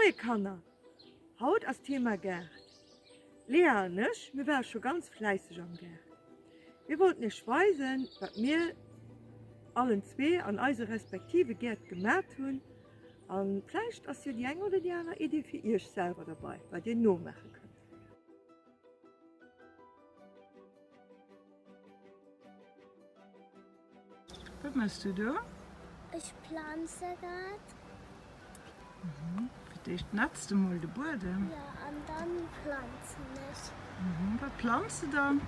Moie Kanner! Haut ass Thema Gaart. D'Lea an ech, mir ware scho ganz fläisseg am Gaart. Mir wollten iech weisen, wat mir allen zwee an eise respektive Gäert gemat hunn. A vläicht ass jo déi eng oder déi aner Idee fir iech selwer derbei, wat dir nomaache kënnt. Wat mëss du do? Ech planze grad. Fir d'éischt netz de mol de Buedem. Jo, an dann planzen ech. Wat planz de dann?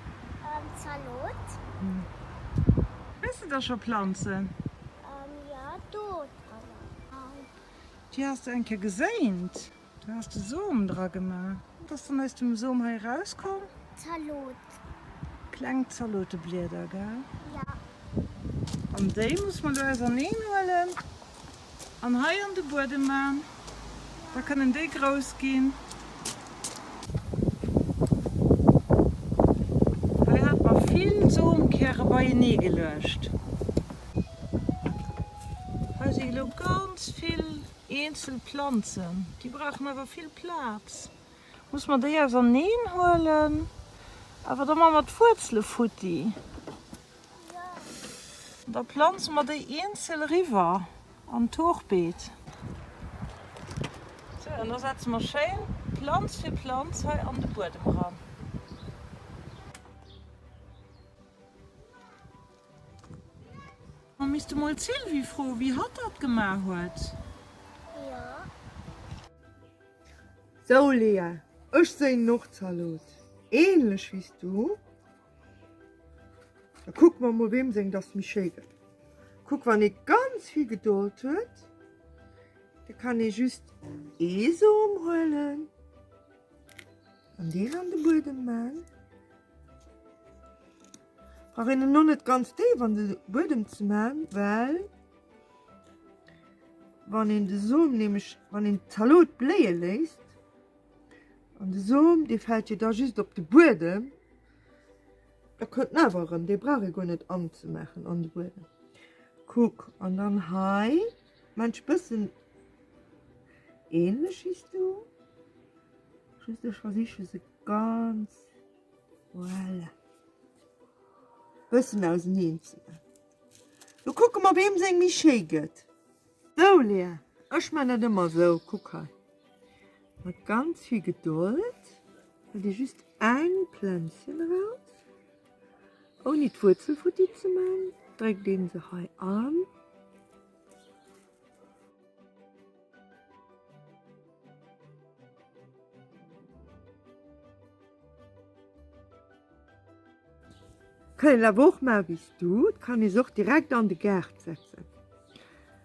Zalot. Weess de da scho planzen? Jo, do dranner. Déi has de eng Kéier geséint. Do has de Som dra gemaach. Wat ass dann aus dem Som hei erauskomm? Zalot. Kleng Zaloteblieder, gell? Ja. An déi muss mer elo auserneen huelen an hei an de Buedem man. Da kënnen déi grouss ginn. Hei hat mer vill Somkäre beienee geluecht. Hei si elo ganz vill Eenzel Planzen, déi brauchen awer vill Plaz. Muss mer déi auserneen huelen? Awer da man mer d'Wuerzele futti. An da planze mer déi eenzel eriwwer an d'Hochbeet. Sou, an da setze mer schéin Planz fir Planz hei an de Buedem eran. Mer misste mol d'Sylvie froen, wéi hatt dat gemaach huet. Jo. Sou Lea, ech séinen och Zalot, ähnlech wéi s du. Da kucke mer mol weem seng dass méi schéi gëtt. Kuck, wann ee ganz vill Gedold huet, da kann ee just ee Som huelen an deen an de Buedem man. Brauch een en och net ganz déif an de Buedem ze man, well wann een de Som nämlech, wann een d'Zalot bléie léisst an de Som dee fält jo da just op de Buedem, da kënnt en awer erëm, dee brauch ee guer net anzemaachen an de Buedem. Kuck, an dann hei man ech bëssen ähnlech wéi s du, just ech versiche se ganz, voilà. Bëssen auseneen ze man. Lo kucke mer weem seng méi schéi gëtt. Sou Lea, ech man dat ëmmer sou, kuck hei. Mat ganz vill Gedold hëlt ee just eng Plänzchen eraus, ouni d'Wuerzel futti ze man, dréckt een se hei an. Kann een awer och maachen wéi s du, et kann ee se och direkt an de Gaart setzen.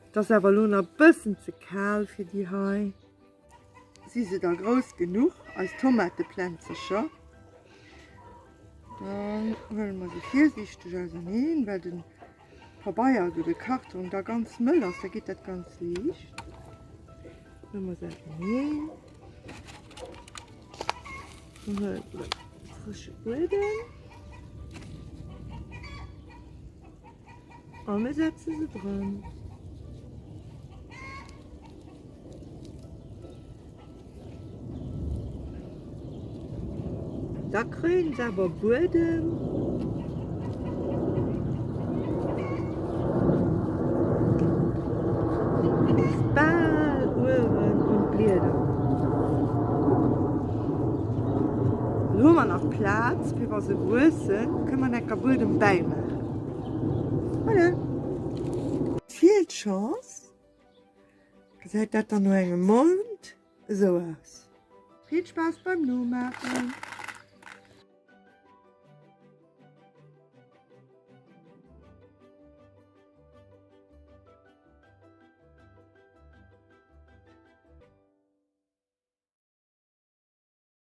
Et ass awer elo nach e bëssen ze kal fir déi hei. Si se da grouss genuch, eis Tomateplänzercher, dann huele mer se virsiichteg auserneen, well de Pabeier oder de Karton da ganz mëll ass, da geet dat ganz liicht. Huele mer se auserneen. Dann huele mer frësche Buedem. A mir setze se dran. Da kréien se awer Buedem. Bis bal uewen un d'Blieder. Lo hu mer nach Plaz fir wa se wuessen, kënne mer enker Buedem bäimaachen. Voilà. Vill Chance! Gesäit dat dann no engem Mount esou aus. Vill Spaass beim Nomaachen!